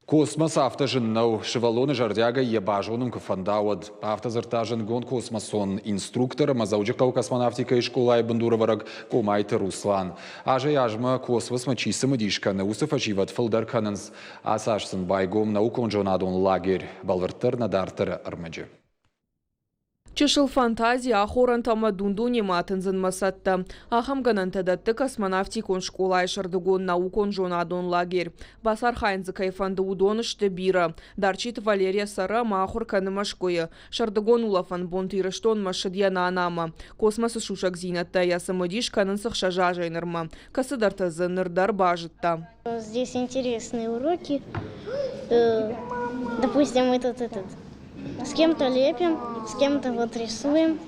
Космос афтӕ зын нӕу, сывӕллоны зӕрдиагӕй йӕ базонын куы фӕнда, уӕд. Афтӕ дзырдта зындгонд космосон инструктор ӕмӕ Дзӕуджыхъӕуы космонавтикӕйы скъолайы бындурӕвӕрӕг Къомайты Руслан. Азӕй-азмӕ космосмӕ чи цымыдис кӕны, уыцы фӕсивӕд фылдӕр кӕнынц. Ацы аз сын байгом наукон-зонадон лагерь, бӕлвырддӕр нӕ дарддӕры ӕрмӕджы. Чысыл фантази, ахорӕнтӕ ӕмӕ дун-дунемӕ атындзынмӕ цӕттӕ. Ахӕм гӕнӕнтӕ дӕтты космонавтикон скъолайы сӕрдыгон наукон-зонадон лагерь. Бацархайын дзы кӕй фӕнды, уыдон сты бирӕ. Дарчиты Валерия цӕры ӕмӕ ахуыр кӕны Мӕскуыйы. Сӕрдыгон улӕфӕн бонты Ирыстонмӕ ссыд йӕ нанамӕ. Космосы сусӕгдзинӕдтӕ йӕ цымыдис кӕнынц ӕхсӕз азӕй нырмӕ. Кӕцыдӕртӕ дзы ныр дӕр базыдта. Здесь интересные уроки. Допустим, мы тут этот с кем-то лепим, с кем-то вот рисуем.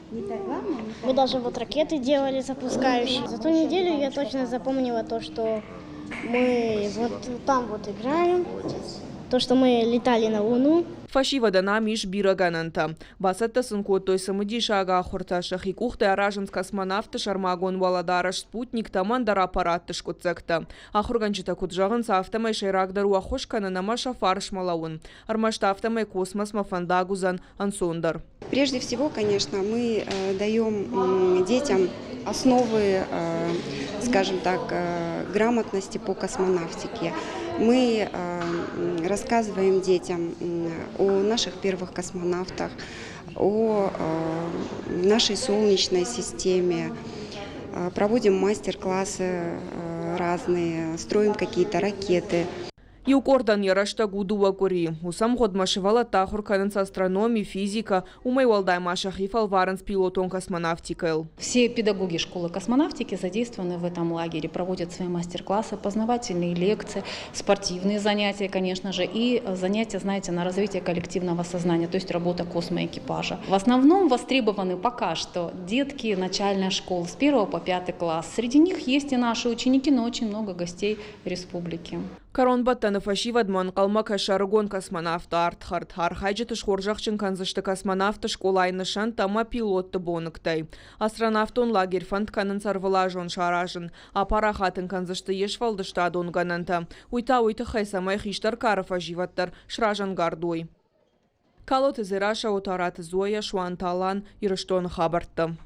Мы даже вот ракеты делали запускающие. За ту неделю я точно запомнила то, что мы вот там вот играем, то, что мы летали на Луну. Фӕсивӕдӕн ам ис бирӕ гӕнӕнтӕ. Бацӕттӕ сын кодтой цымыдисаг ахуыртӕ, сӕхи къухтӕй аразынц космонавтты сӕрмагонд уӕлӕдарӕс, спутниктӕ ӕмӕ ӕндӕр аппаратты скъуыддзӕгтӕ. Ахуыргӕнджытӕ куыд зӕгъынц, афтӕмӕй сӕйрагдӕр у ӕххуыс кӕнын ӕмӕ сӕ фарсмӕ лӕууын. Ӕрмӕст афтӕмӕй космосмӕ фӕндаг уыдзӕн ӕнцондӕр. Прежде всего, конечно, мы даем детям основы, скажем так, грамотности по космонавтике. Мы рассказываем детям о наших первых космонавтах, о нашей Солнечной системе, проводим мастер-классы разные, строим какие-то ракеты. Иу къордӕн йӕ рӕстӕг у дыууӕ къуырийы. Уыцы ӕмгъуыдмӕ сывӕллӕттӕ ахуыр кӕнынц астрономи, физикӕ, уымӕй уӕлдай ма сӕхи фӕлварынц пилотон космонавтикӕйыл. Все педагоги школы космонавтики задействованы в этом лагере, проводят свои мастер-классы, познавательные лекции, спортивные занятия, конечно же, и занятия, знаете, на развитие коллективного сознания, то есть работа космоэкипажа. В основном востребованы пока что детки начальной школы с 1 по 5 класс. Среди них есть и наши ученики, но очень много гостей республики. Кӕронбӕттӕны фӕсивӕдмӕ ӕнхъӕлмӕ кӕсы ӕрыгон космонавты ардхӕрд. Архайджыты схорзӕхджын кӕндзысты космонавты скъолайы нысӕнттӕ ӕмӕ пилотты боныгтӕй. Астронавтон лагерь фӕнд кӕнынц ӕрвылазон саразын. Апарахат ын кӕндзысты йе сфӕлдыстадон гӕнӕнтӕ. Уый та уый тыххӕй, цӕмӕй хистӕр кары фӕсивӕд дӕр сразӕнгард уой. Калоты Дзерассӕ, Отараты Зоя, Суанты Алан, Ирыстоны хабӕрттӕ.